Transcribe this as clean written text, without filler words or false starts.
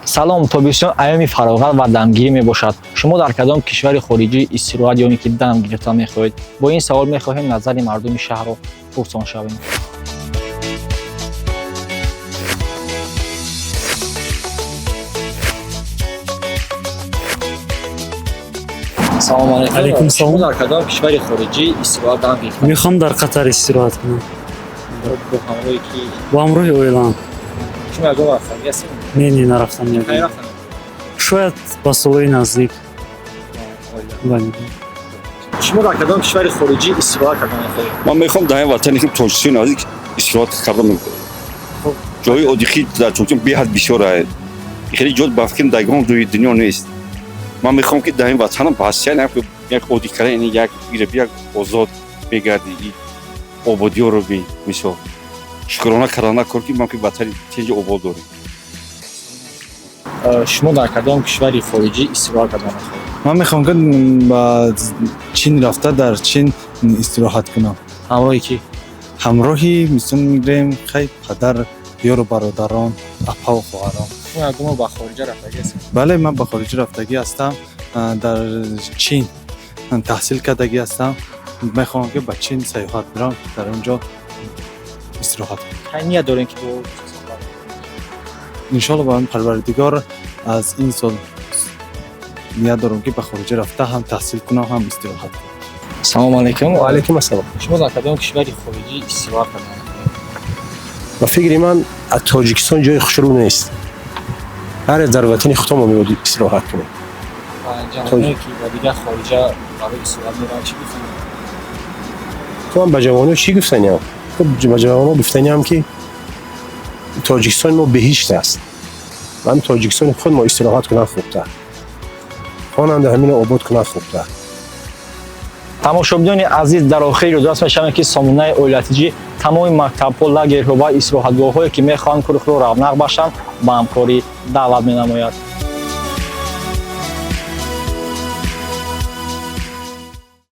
Салом. Тобистон айёми фароғат ва дамгирӣ мебошад. Шумо дар кадом кишвари хориҷӣ истироҳат ё ин ки дам гирифта мехоҳед? Бо ин савол мехоҳем назари мардуми шаҳрро пурсон шавем. Салому алайкум. Алайкум салом. Шумо дар кадом кишвари хориҷӣ истироҳат, дам гирифта? Мехоҳам дар Қатар истироҳат кунам. Бо ҳамроҳи ки? Бо ҳамроҳи оилам. Шумо ягон рафтагӣ ҳастед? Не, нарафтам. Кай Ягон. рафтан? Шояд ба солҳои наздик. Бале. Шумо дар кадом кишвари хориҷӣ истироҳат карда мехоҳед? Ман мехоҳам дар ҳамин ватани худ, Тоҷикистони наздик, истироҳат карда. Ҷои отдых и дар Тоҷикистон беҳад бисёр аст. Хеле ҷо ба фикрам дар ягон ҷои дунё нест. Ман мехоҳам, ки дар ҳамин ватанам ҳастиян як отдых кардан, яъне як як озод бегардӣ, ободиёро би, мисол, шукрона кардан накор, ки ман ки ватани тинҷи обод дорем. Шумо дар кадом кишвари хориҷӣ истироҳат карда мехоҳед? Ман мехоҳам, ки ба Чин рафта, дар Чин истироҳат кунам. Ҳамроҳи кӣ? Ҳамроҳи, мисол мегирем, хай, падар, ёру бародарон, апаву хоҳарон. Шумо ягон бор ба хориҷа рафтагӣ ҳастед? Бале, ман ба хориҷа рафтагӣ ҳастам. Дар Чин таҳсил кардагӣ ҳастам. Мехоҳам, ки ба Чин сайёҳат бирам, дар он ҷо истироҳат кунам. Кай ният дорем, ки бо? Иншоалло, ба Парвардигор, аз ин сол ният дорам, ки ба хориҷа рафта, ҳам таҳсил кунам, ҳам истироҳат кунам. Салому алайкум. Ва алайкум ассалом. Шумо дар кадом кишвари хориҷӣ истироҳат карда мехоҳед? Ба фикри ман, аз Тоҷикистон ҷои хушрӯ нест. Ҳар дар ватани худамон мебояд истироҳат кунем. Ва ҷавоное, ки ба дигар хориҷа барои истироҳат мераванд, чӣ гуфтанд? Ту ман ба ҷавоно чӣ гуфтаниям? Ба ҷавоно гуфтаниям, ки Тоҷикистони мо беҳишт аст. Ҳам Тоҷикистони худ мо истироҳат кунад хубтар, хонанда ҳамино обод кунад хубтар. Тамошобинони азиз, дар охир ёдрас мешавем, ки сомонаи Оилатиҷӣ тамоми мактабҳо, лагерҳо ва истироҳатгоҳҳое, ки мехоҳанд кори худро равнақ бахшанд, ба ҳамкорӣ даъват менамояд.